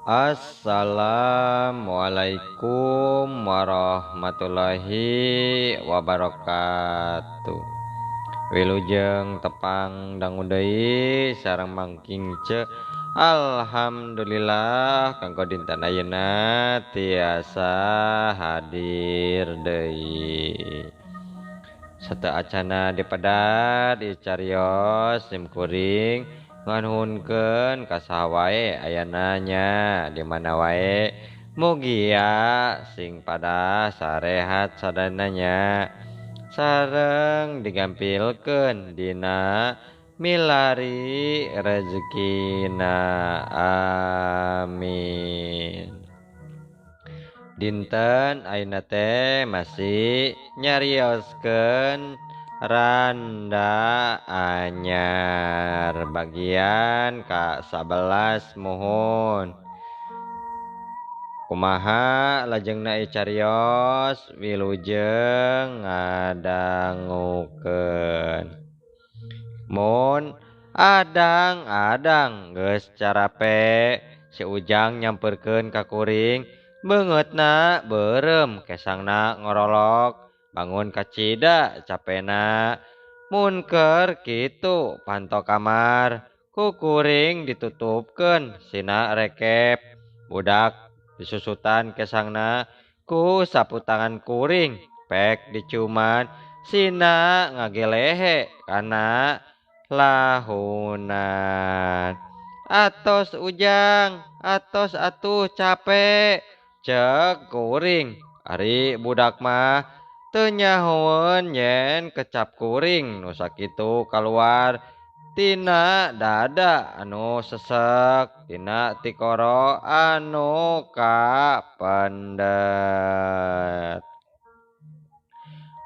Assalamualaikum warahmatullahi wabarakatuh. Wilujeng tepang dangu deui sareng Mang Kingce. Alhamdulillah kanggo dinten ayeuna tiasa hadir deui. Sateu acana dipedat dicarios sim kuring nganuhunkeun ka saha wae ayana nya di mana wae mugia sing pada sarehat sadananya sareng digampilkeun dina milari rezekina, amin. Dinten ayeuna teh masih nyarioskeun randa anyar bagian ka-11 muhun. Kumaha lajengna icarios wilujeng ngadangukeun. Mun adang-adang geus carape si Ujang nyamperkeun ka kuring, beungeutna beureum kesangna ngorolok bangun kacida capena. Mun keur kitu panto kamar ku kuring ditutupkeun sina rekep budak disusutan kesangna ku sapu tangan kuring pek dicuman sina ngagelehe kana lahunan. Atos Ujang, atos atuh capek cek kuring. Ari budak mah teu nyahoeun yen kecap kuring nu sakitu kaluar tina dada anu sesek tina tikoro anu kapendet.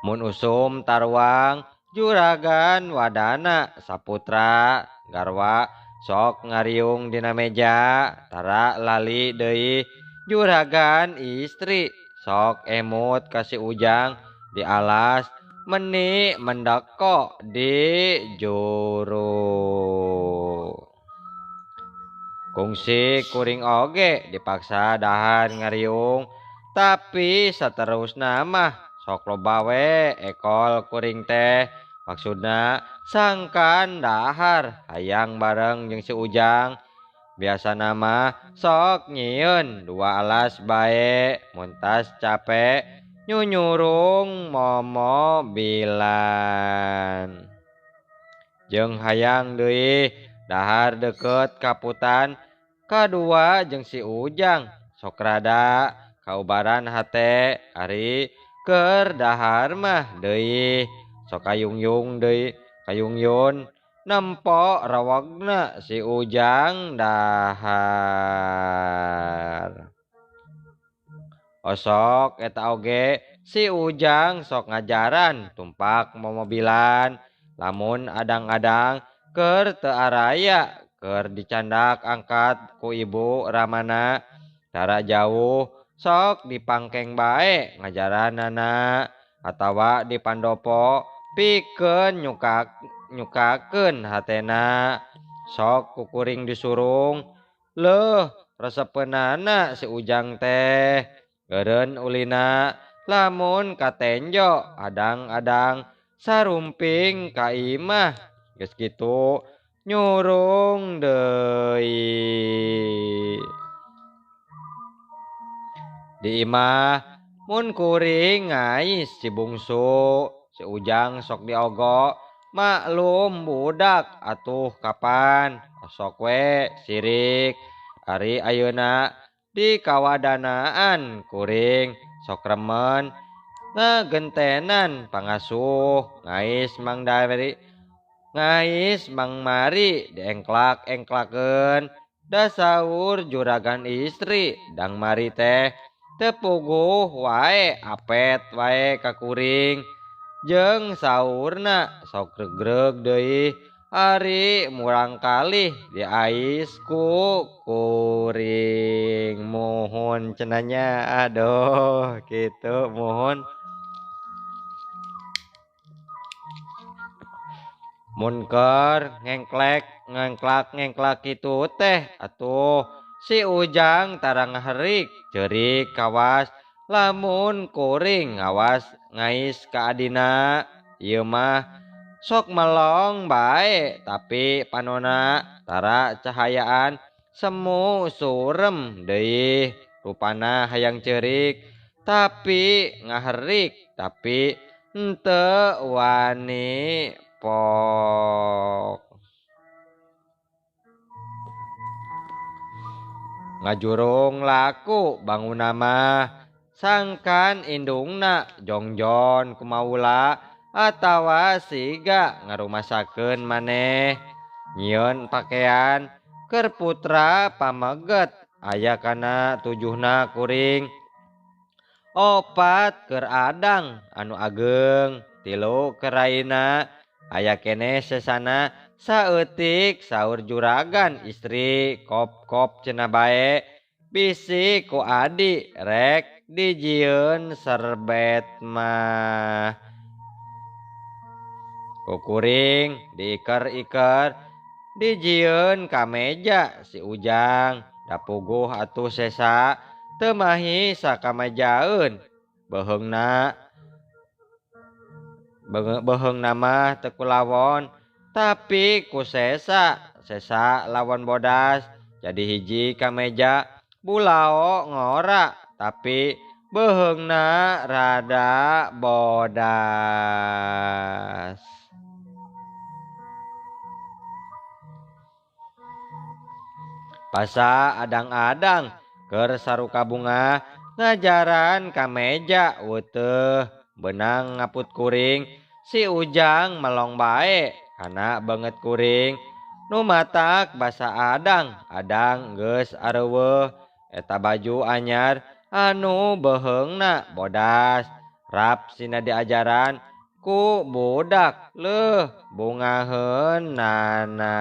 Mun usum taruang juragan wadana saputra garwa sok ngariung dina meja tara lali deui juragan istri sok emut ka si Ujang di alas meni mendeko di juru. Kungsi kuring oge dipaksa dahar ngariung tapi saterusna mah sok loba we ekol kuring teh. Maksudna sangkan dahar hayang bareng jeung si Ujang. Biasana mah sok nyieun dua alas bae mun tas capek nyunyurung momobilan. Jeung hayang deui dahar deukeut kaputan kadua jeung si Ujang sok rada kaubaran hate ari keur dahar mah deui sok kayungyung deui kayungyun nempo rawagna si Ujang dahar. Osok eta oge si Ujang sok ngajaran tumpak momobilan lamun adang-adang keur teu araya keur dicandak angkat ku ibu ramana tara jauh sok dipangkeng bae ngajaranana atawa dipandopo pikeun nyukakeun hatena sok kukuring disurung leuh resepeunana si Ujang teh geureun ulina lamun katenjo adang-adang sarumping ka imah geus kitu nyurung deui. Di imah mun kuring ngais si bungsu si Ujang sok diogo maklum budak atuh kapan sok we sirik. Ari ayeuna di kawadanaan kuring sok remen ngagentenan pangasuh ngais Mang Dari ngais Mang Mari diengklak-engklakeun dasaur juragan istri dang Mari teh teu puguh wae apet wae ka kuring jeung saurna sok regreg deui ari murangkalih diais ku kuring. Muhun cenanya aduh kitu muhun. Mun keur ngengklek ngengklak ngengklak kitu teh atuh Si Ujang tara ngaherik ceurik kawas lamun kuring ngawas ngais ka adina. Ieu mah sok melong bae tapi panona tara cahayaan semu surem deui. Rupana hayang ceurik tapi ngaherik tapi henteu wani pok. Ngajurung laku bangunna mah sangkan indungna jongjon kumaula atawa siga ngarumasakeun maneh. Nyieun pakean keur putra pameget aya kana tujuhna kuring. 4 keur adang anu ageng, 3 keur raina aya keneh sesana saeutik saur juragan istri kop-kop cenah bae bisi ku adi rek dijieun serbet mah. Ku kuring diiker-iker dijieun ka meja si Ujang da puguh atuh sesa teu mahi sakamajaeun. Beheungna beheungna mah teu kulawon tapi ku sesa sesa lawan bodas jadi hiji ka meja bulao ngora tapi beheungna rada bodas. Pasa adang-adang keur saruka bunga ngajaran ka meja weuteuh benang ngaput kuring si Ujang melong bae kana beungeut kuring nu matak basa adang adang geus areuweuh eta baju anyar anu beheungna bodas rap sina diajaran ku budak leuh bungaheunana.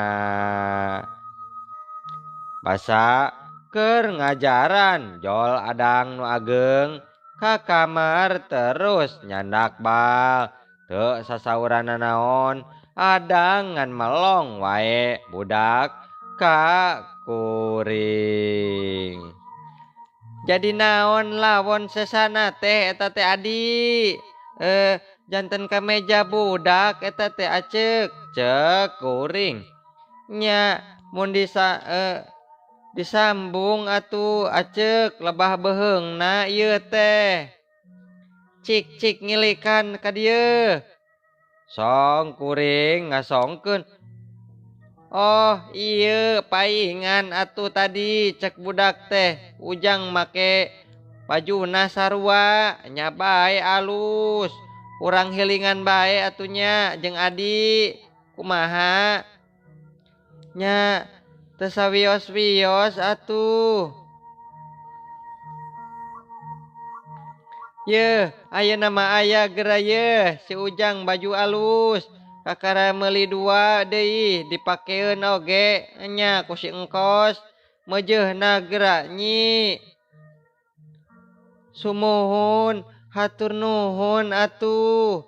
Basa keur ngajaran jol adang nu ageng ka kamar terus nyandak bal teu sasauranna naon adang ngan melong wae budak ka kuring. Jadi naon lawon sesana teh eta teh adi janten ka meja budak eta teh aceuk ceuk kuring nya mun disambung atuh aceuk lebah beheungna ieu teh cik cik ngilikan ka dieu song kuring ngasongkeun. Oh ieu paingan atuh tadi cek budak teh Ujang make bajuna sarua nya bae alus urang hilingan bae atunya jeung adi kumaha nya teu sawios-wios atuh. Yeuh ayeuna mah aya geura yeuh si Ujang baju alus kakara meuli 2 deui dipakeun oge nya ku si engkos meujeuhna geura nyi. Sumuhun hatur nuhun atuh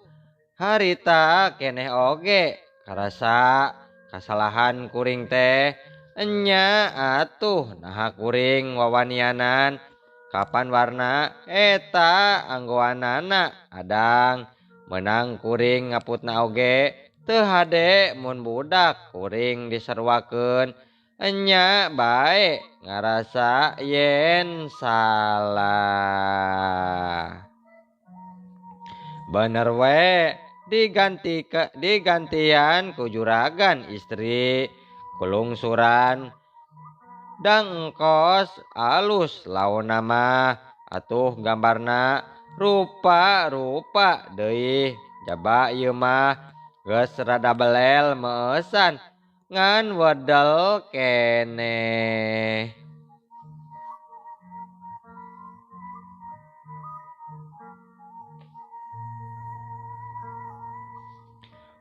harita keneh oge karasa kasalahan kuring teh enya atuh naha kuring wawanianan kapan warna eta anggoanana adang menang kuring ngaputna oge teu hade mun budak kuring diseruakeun enya bae ngarasa yen salah. Bener we diganti ke digantian ku juragan istri kulungsuran dang engkos alus laona mah atuh gambarna rupa-rupa deui jaba ieu mah geus rada belel meeusan ngan wedel keneh.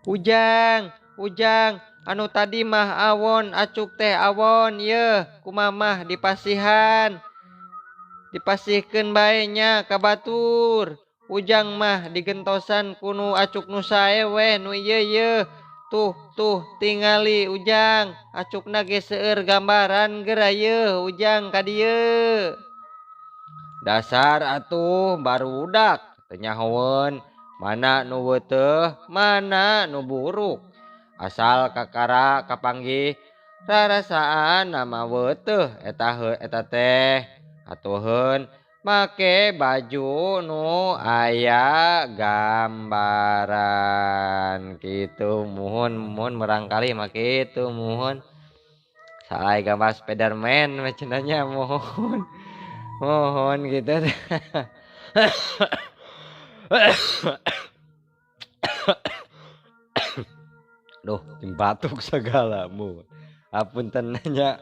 Ujang, Ujang anu tadi mah awon acuk teh awon yeuh kumamah dipasihan dipasihkeun bae nya ka batur. Ujang mah digentosan kunu acuk nu sae weh nu ieu yeuh Tuh tuh tingali Ujang acukna ge seueur gambaran geura yeuh Ujang ka dieu. Dasar atuh barudak teu nyahoeun mana nu weuteuh mana nu buruk. Asal kakara kapanggih rarasaan nama weuteuh eta eta teh atuheun make baju nu aya gambaran kitu muhun muhun murangkalih mah kitu muhun. Salah gambar Spiderman mah cenah nya muhun. Mohon gitu. Duh, jeung batuk segala mu. Apunten nya.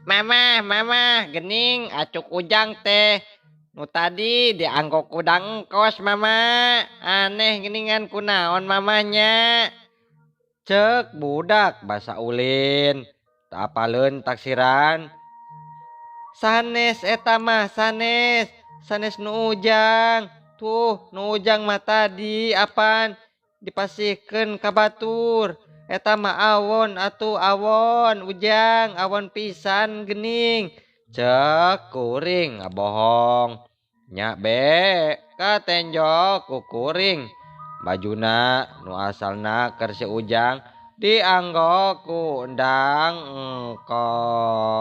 Mama, mama, gening acuk Ujang teh. Nu tadi dianggo kudang kos mama. Aneh geningan kunaon mamahnya. Cek budak basa ulin. Tak apaleun taksiran. Sanes eta mah sanes, sanes nu Ujang. Tuh nu Ujang mah tadi apan dipasihkeun ka batur. Eta mah awon atuh awon Ujang, awon pisan gening. Cek kuring ngabohong. Nya be katenjo ku kuring. Bajuna nu asalna keur si Ujang dianggo ku endang engkos.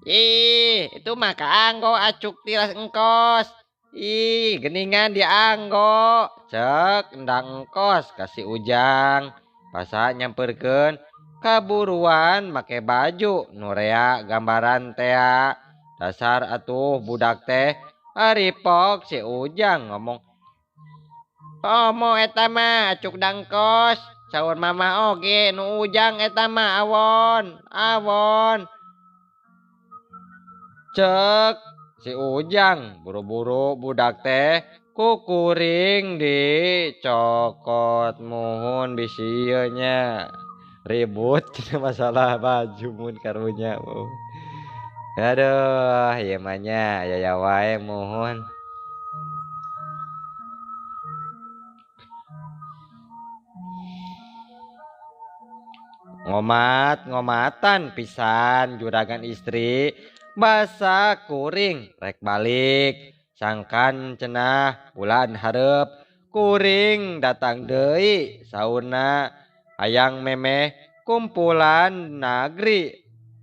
Ih, itu mah kaanggo acuk tilas engkos. Ih, geningan dianggo. Cek endang engkos kasih Ujang. Pasa nyamperkeun kaburuan make baju nu rea gambaran tea. Dasar atuh budak teh aripok si Ujang ngomong. Komo eta mah acuk dangkos. Saur mama oge nu Ujang eta mah awon, awon. Cek si Ujang buru-buru budak teh kukuring dicokot muhun bisi ieu nya. Ribut masalah baju mun karunya. Aduh, ieu mah nya aya wae muhun. Ngomat ngomatan pisan juragan istri basa kuring rek balik sangkan cenah bulan hareup kuring datang deui saurna hayang memeh kumpulan nagri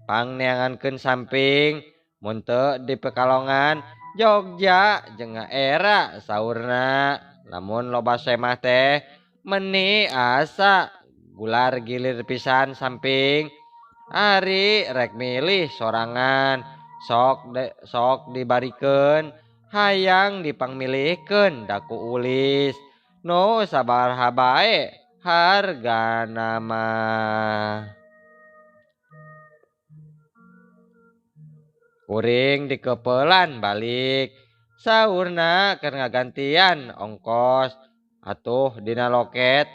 pangneangankeun samping mun teu di Pekalongan Jogja jeung era saurna lamun loba semah teh meni asa gular gilir pisan samping ari rek milih sorangan sok sok dibarikeun hayang dipangmilihkeun daku ulis nu sabaraha bae hargana mah. Kuring dikepelan balik saurna keur ngagantian ongkos atuh dina loket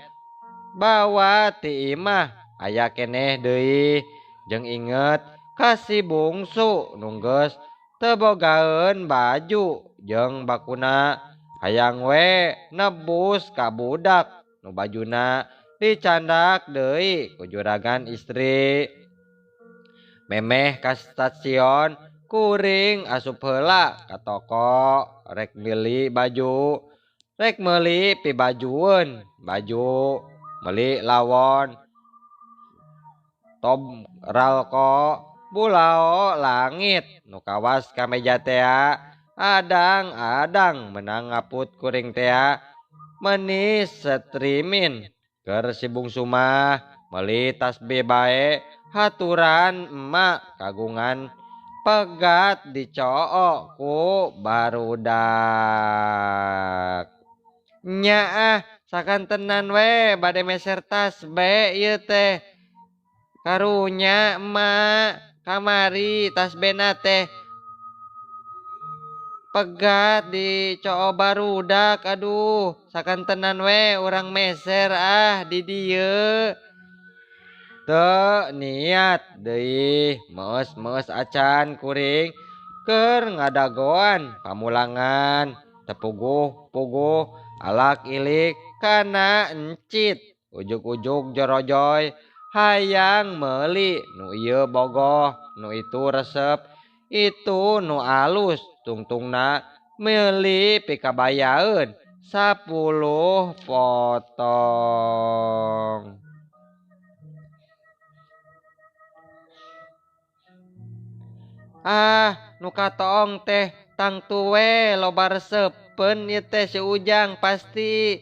bawa ti imah aya keneh deui jeung inget ka si bungsu nu geus teu bogaeun baju jeung bakuna hayang we nebus ka budak nu bajuna dicandak deui ku juragan istri. Memeh ka stasiun kuring asup heula ka toko rek meuli baju rek meuli pibajueun baju meuli lawon tom ralko bulao langit nu kawas ka meja tea adang-adang menang ngaput kuring tea meuni setrimin keur si bungsu mah meuli tas B bae haturan emak kagungan pegat dicook ku barudak. Nyaah sakantenan we bade meser tas B ieu teh. Karunya emak kamari tas B-na teh pegat dicook barudak. Aduh sakantenan we urang meser ah di dieu. Teu niat deui meus-meus acan kuring keur ngadagoan pamulangan. Tepuguh-puguh alak ilik kana encit ujug-ujug jorojoy hayang meuli nu ieu bogoh nu itu resep itu nu alus tungtungna meuli pikabayaeun 10 potong. Ah, nu katoong teh tangtu we loba resepeun ieu teh si Ujang pasti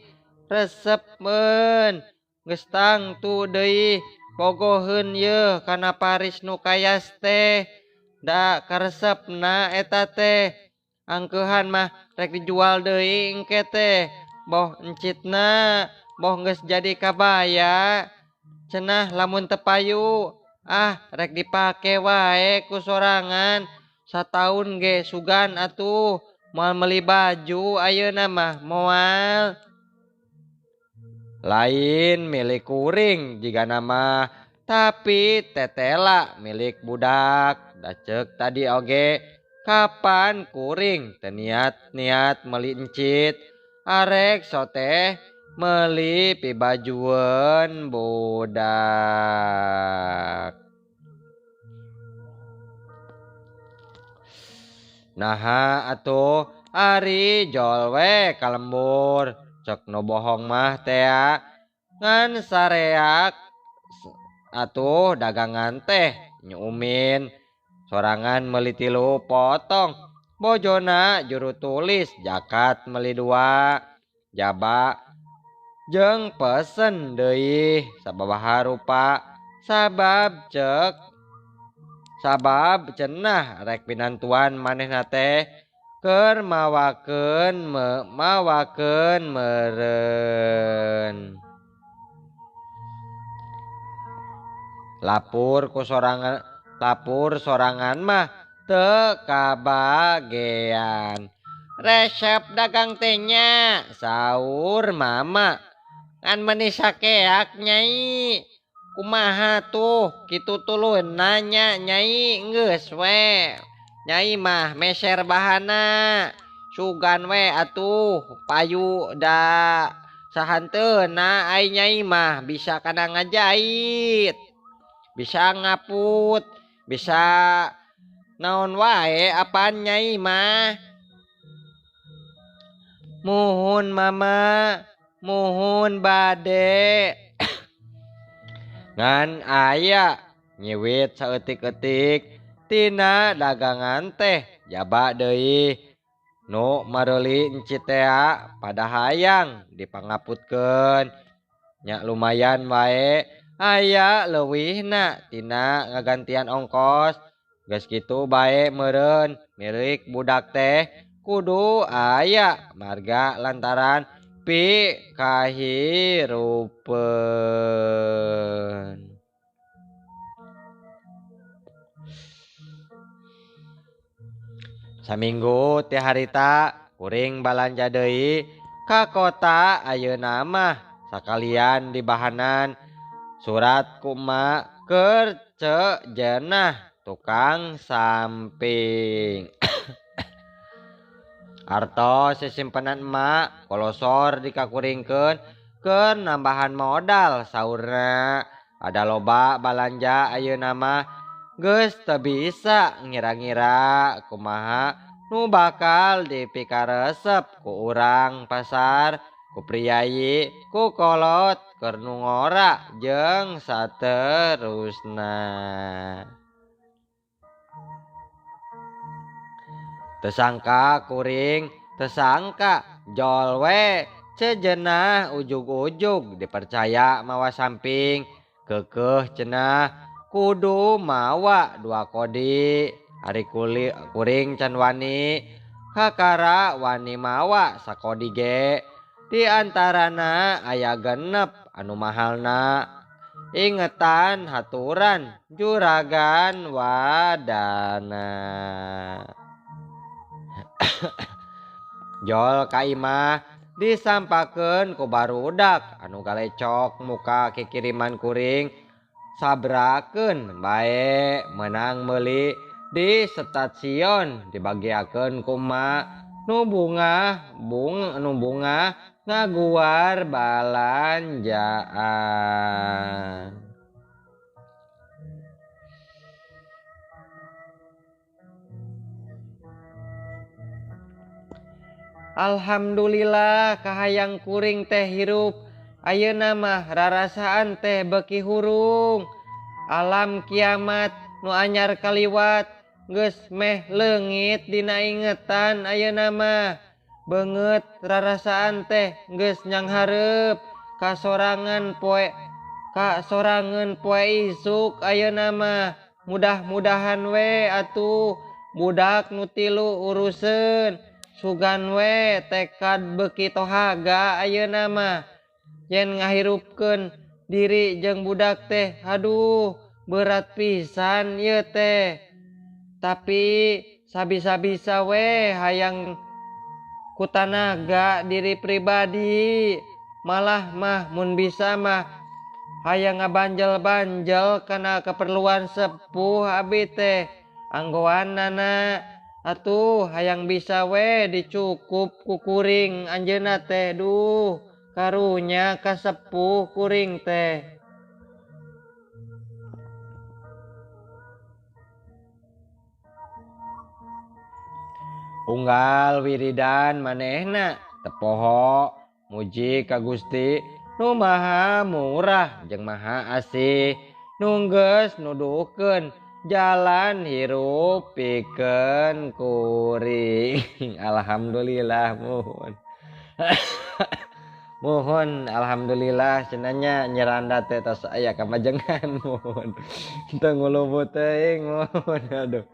resepeun. Geus tangtu deui bogoheun yeuh kana Paris nu kayas teh. Da karesepna eta teh. Angkeuhan mah rek dijual deui engke teh. Boh encitna, boh geus jadi kabaya. Cenah lamun teu payu. Ah, rek dipake wae ku sorangan. Sataun ge sugan atuh moal meuli baju ayeuna mah moal. Lain milik kuring jigana mah, tapi tetela milik budak. Da ceuk tadi oge kapan kuring teu niat-niat meuli encit, arek soteh meuli pibajueun budak. Naha atuh ari jol we ka lembur, cek nu bohong mah tea ngan sareak atuh dagangan teh nyuumin sorangan meuli 3 potong, bojona juru tulis jakat meuli 2 jaba jeung pesen deui sababaha rupa sabab cek sabab cenah rek pinantuan manehna teh keur mawakeun mawakeun meureun. Lapur ku sorangan, lapur sorangan mah teu kabagean. Resep dagang teh nya saur mama ngan meuni sakeak nyai. Kumaha tuh kitu tuluy nanya nyai geus we. Nyai mah meser bahana sugan we atuh payu da sahanteuna ai nyai mah bisa kana ngajait, bisa ngaput, bisa naon wae apaan nyai mah. Muhun mama, muhun bade. Ngan aya nyiwit saeutik-eutik tina dagangan teh jaba deui nu mareuli encit tea pada hayang dipangaputkeun. Nya lumayan wae aya leuwihna tina ngagantian ongkos. Geus kitu bae meureun milik budak teh kudu aya marga lantaran pi kahirupeun. Saminggu ti harita kuring balanja deui ka kota ayeuna mah sakalian dibahanan surat ku emak keur ceu jenah tukang samping. Artos sisimpenan emak kolosor dikakuringkeun keur nambahan modal saurna. Ada loba balanja ayeuna mah geus teu bisa ngira-ngira kumaha nu bakal dipikaresep ku urang pasar, ku priyayi, ku kolot, keur nu ngora jeung saterusna. Tersangka kuring, tersangka jol we cejenah ujug-ujug dipercaya mawa samping kekeh cenah kudu mawa 2 kodi. Ari kuring can wani kakara wani mawa sakodi ge di antarana aya genep anu mahalna ingetan haturan juragan wadana. Jol ka imah disampakeun ku barudak anu galecok muka kikiriman kuring sabrakeun bae menang meuli di stasiun dibagiakeun ku emak Nu bungah bung nu bungah ngaguar balanjaan. Alhamdulillah kahayang kuring teh hirup ayeuna mah rarasaan teh beuki hurung. Alam kiamat nu anyar kaliwat geus meh leungit dina ingetan ayeuna mah. Beungeut rarasaan teh geus nyanghareup kasorangan poe isuk ayeuna mah. Mudah-mudahan we atuh budak nu tilu uruseun. Sugan we tekad beuki tohaga ayeuna mah. Yen ngahirupkeun diri jeung budak teh aduh berat pisan ieu teh. Tapi sabisa-bisa we hayang kutanaga diri pribadi. Malah mah mun bisa mah hayang ngabanjel-banjel kana keperluan sepuh abi teh. Anggoanana atuh hayang bisa we dicukup ku kuring anjeunna teh. Duh karunya kasepuh kuring teh. Unggal wiridan manehna tepoho muji ka Gusti nu maha murah jeung maha asih nu geus nuduhkeun jalan hirup pikeun kuring. Alhamdulillah muhun. Muhun alhamdulillah cenanya nyeranda teh tos aya kamajengan muhun. Teu ngulubut teuing muhun aduh.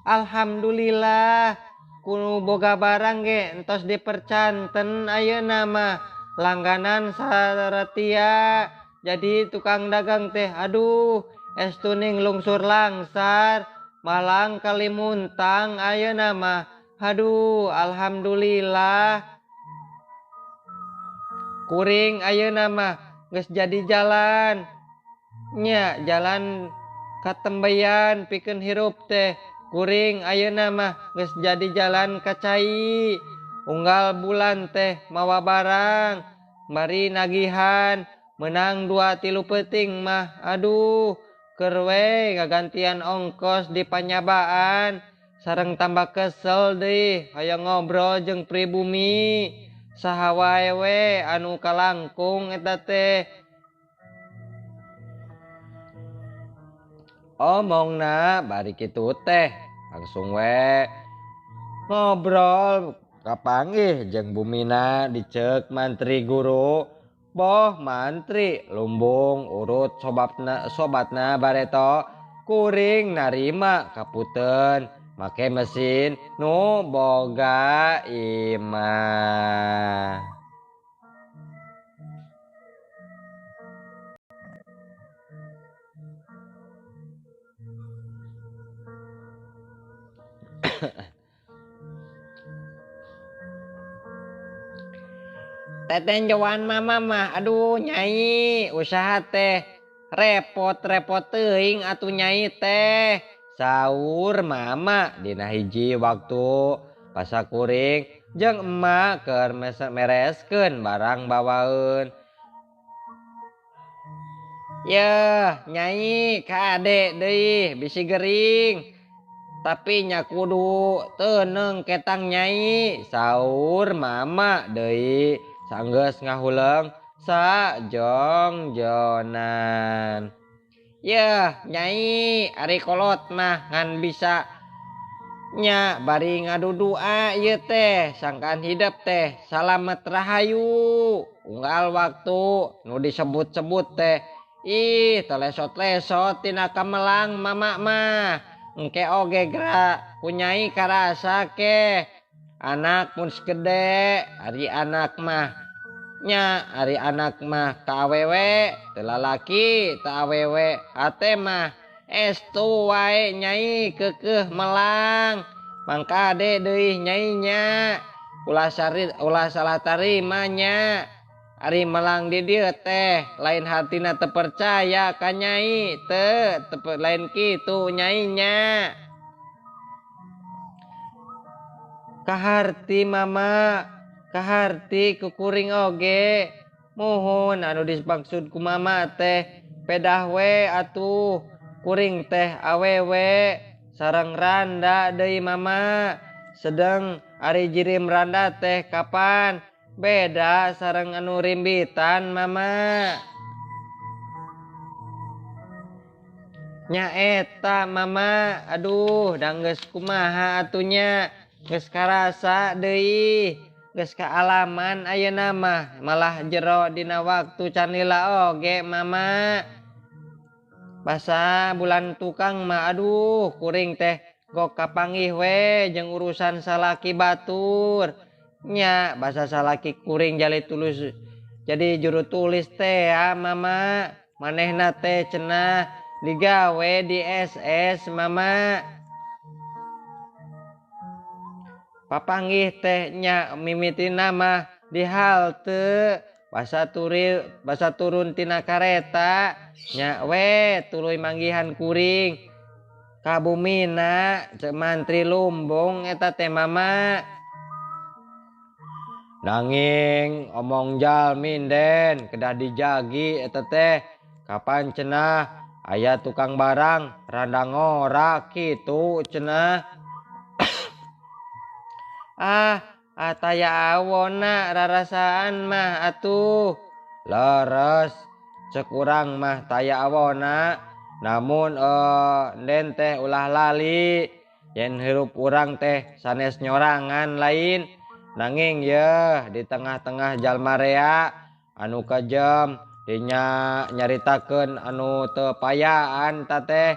Alhamdulillah kuno boga barang ge entos dipercanten ayeuna mah langganan saratia. Jadi tukang dagang teh aduh estuning lungsur langsar malang kalimuntang ayeuna mah. Aduh alhamdulillah kuring ayeuna mah geus jadi jalan nya jalan katembeyan pikeun hirup teh. Kuring ayeuna mah geus jadi jalan kacai. Unggal bulan teh mawa barang mari nagihan menang 2-3 peuting mah. Aduh keur we ngagantian ongkos di panyabaan sareng tambah kesel deui hayang ngobrol jeung pribumi saha wae we anu kalangkung eta teh. Omongna bari kitu teh langsung we ngobrol kapanggih jeung bumina diceuk mantri guru. Boh mantri lumbung urut sobatna bareto kuring narima kaputeun make mesin nu boga imah. Tetenjoan mama mah aduh nyai usaha teh repot-repot teuing atuh nyai teh. Saur mama dina hiji waktu pasakuring jeung emak keur mereskeun barang bawaeun. Yeuh nyai ka ade deui bisi gering. Tapi nya kudu teuneng ketang nyai. Saur mama deui sanggeus ngahuleung sajongjonan. Yeuh nyai ari kolot mah ngan bisa nya bari ngadudua ieu teh sangkaan hidep teh salamet rahayu. Unggal waktu nu disebut-sebut teh ih telesot-lesot tina kamelang mama mah. Engke oge gerak kunyai karasa ke anak mun segede ari anak mah nya ari anak mah ka awewe teu lalaki teu awewe hate mah estu wae nyai keukeuh melang mangka ade deui nyai nya ulah salah tarima nya ari melang di dieu teh lain hartina teu percaya ka nyai teu lain kitu nyai nya. Kaharti mama, kaharti ku kuring oge. Muhun anu dimaksud ku mama teh pedah we atuh kuring teh awewe sareng randa deui mama. Sedeng ari jirim randa teh kapan beda sareng anu rimbitan mama. Nya eta mama, aduh danggeus kumaha atunya, geus karasa deui, geus kaalaman ayeuna mah malah jero dina waktu can lila oge mama. Basa bulan tukang mah aduh kuring teh gok kapanggih we jeung urusan salaki batur. Nya basa salaki kuring jali tulus jadi juru tulis teh ya mama. Manehna teh cenah digawe di SS mama. Papanggih teh nya mimitina mah di halte basa turi basa turun tina kareta nya we tuluy manggihan kuring ka bumina cek mantri lumbung eta teh mama. Nanging omong jalmi den kedah dijagi eta teh kapan cenah aya tukang barang randa ngora kitu cenah. Ah, ataya awona rarasaan mah atuh. Leres cek urang mah taya awona. Namun den teh ulah lali yen hirup urang teh sanes nyorangan lain. Nanging yeuh di tengah-tengah jalma rea anu kejem dinya nyaritakeun anu teu payaan ta teh.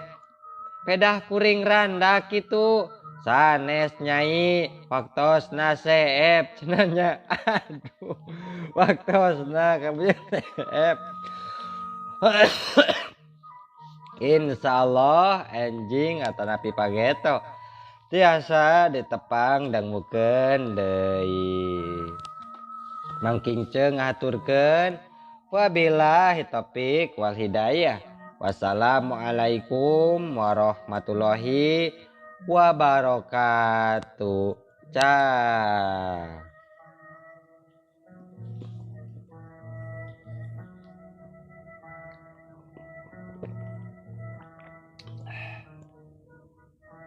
Pedah kuring randa kitu sanes nyai waktosna seep cenah nya. Aduh, waktosna kabeh seep. Insyaallah enjing atanapi pageto tiasa ditepang dangukeun deui. Mangking ceung ngahaturkeun wabillahi taufik wal hidayah. Wassalamualaikum warahmatullahi wabarakatuh. Cah.